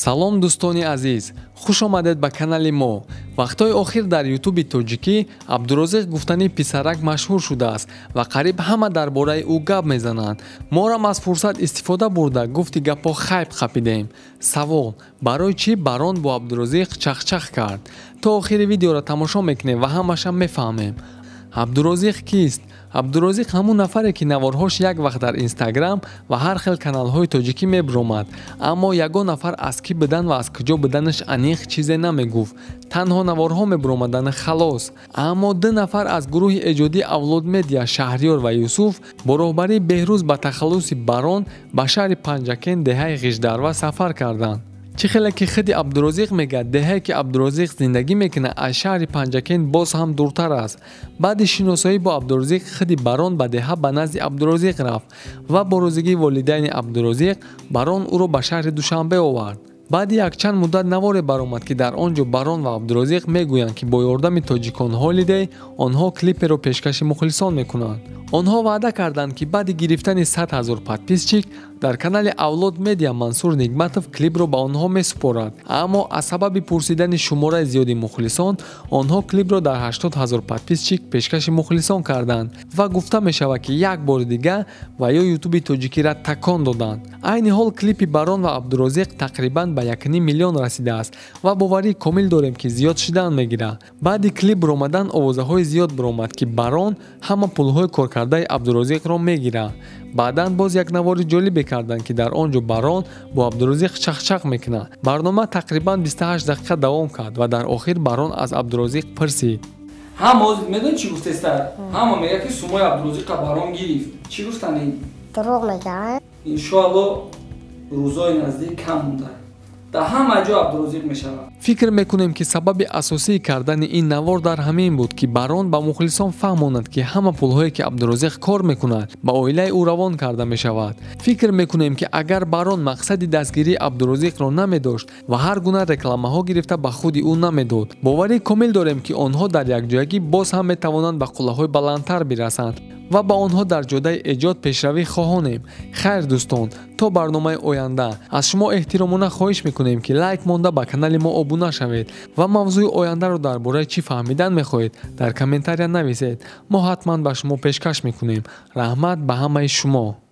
Салом, дӯстони азиз, хуш омадед ба канали мо. Вақтҳои охир дар Ютуби тоҷикӣ Абдурозиқ гуфтани писарак машҳур шудааст ва қариб ҳама дар бораи ӯ гап мезананд. Морам аз фурсат истифода бурда, гуфти гапҳо хайб қапидем. Савол: барои чӣ Барон бо Абдурозиқ чахчах кард? То охири видеоро тамошо мекунем ва ҳамаша мефаҳмем. Абдурозиқ кист? Абдурозиқ ҳамун нафаре, ки наворҳош як вақт дар Инстаграм ва ҳар хел каналҳои тоҷикӣ мебуромад, аммо ягон нафар аз кӣ будан ва аз куҷо буданаш аниқ чизе намегуфт. Танҳо наворҳо мебуромаданд, халос. Аммо ду нафар аз гурӯҳи эҷодии Авлод Медиа, Шаҳриёр ва Юсуф, бо роҳбарии Беҳрӯз ба тахаллуси Барон ба шаҳри Панҷакент, деҳаи Ғиждарва сафар карданд. Чӣ хеле ки худи Абдурозиқ мегӯяд, деҳае, ки Абдурозиқ зиндагӣ мекунад, аз шаҳри Панҷакент боз ҳам дуртар аст. Баъди шиносоӣ бо Абдурозиқ, худи Барон ба деҳа ба назди Абдурозиқ рафт ва бо розигии волидайни Абдурозиқ Барон ӯро ба шаҳри Душанбе овард. Баъди якчанд муддат наворе баромад, ки дар он ҷо Барон ва Абдурозиқ мегӯянд, ки бо ёрдами Тоҷикон Ҳолидей онҳо клиперо пешкаши мухлисон мекунанд. Онҳо ваъда карданд, ки баъди гирифтани 100 000 подписчик дар канали Авлод Медиа Мансур Нигматов клипро ба онҳо месупорад. Аммо аз сабаби пурсидани шумораи зиёди мухлисон онҳо клипро дар 80 000 подписчик пешкаши мухлисон карданд ва гуфта мешавад, ки як бори дига ва ё Ютуби тоҷикиро такон доданд. Айни ҳол клипи Барон ва Абдурозиқ тақрибан ба 1,5 миллион расидааст ва боварии комил дорем, ки зиёд шудан мегирад. Баъди клип баромадан овозаҳои зиёд баромад, ки Барон ҳама пулҳои коркардаи Абдурозиқро мегирад. Баъдан боз як навори ҷолибе карданд, ки дар он ҷо Барон бо Абдурозиқ чахчах мекунад. Барнома тақрибан 28 дақиқа давом кард ва дар охир Барон аз Абдурозиқ пурсид. Ҳама медони, чӣ гуфтеста? Ҳама мега, ки сумои Абдурозиқа Барон гирифт. Чӣ гуфтани? Дурӯғ мегӯяд. Иншоалло, рӯзои наздик кам монда, дар ҳама ҷо Абдурозиқ мешавад. Фикр мекунем, ки сабаби асосии кардани ин навор дар ҳамин буд, ки Барон ба мухлисон фаҳмонад, ки ҳама пулҳое, ки Абдурозиқ кор мекунад, ба оилаи ӯ равон карда мешавад. Фикр мекунем, ки агар Барон мақсади дастгирии Абдурозиқро намедошт ва ҳар гуна рекламаҳо гирифта ба худи ӯ намедод, боварии комил дорем, ки онҳо дар якҷоягӣ боз ҳам метавонанд ба қуллаҳои баландтар бирасанд ва ба онҳо дар ҷодаи эҷод пешравӣ хоҳонем. Хайр, дӯстон, то барномаи оянда аз шумо эҳтиромона хоҳиш мекунем, ки лайк монда, ба канали мо обуна шавед ва мавзӯи ояндаро дар бораи чӣ фаҳмидан мехоҳед, дар комментария нависед. Мо ҳатман ба шумо пешкаш мекунем. Раҳмат ба ҳамаи шумо.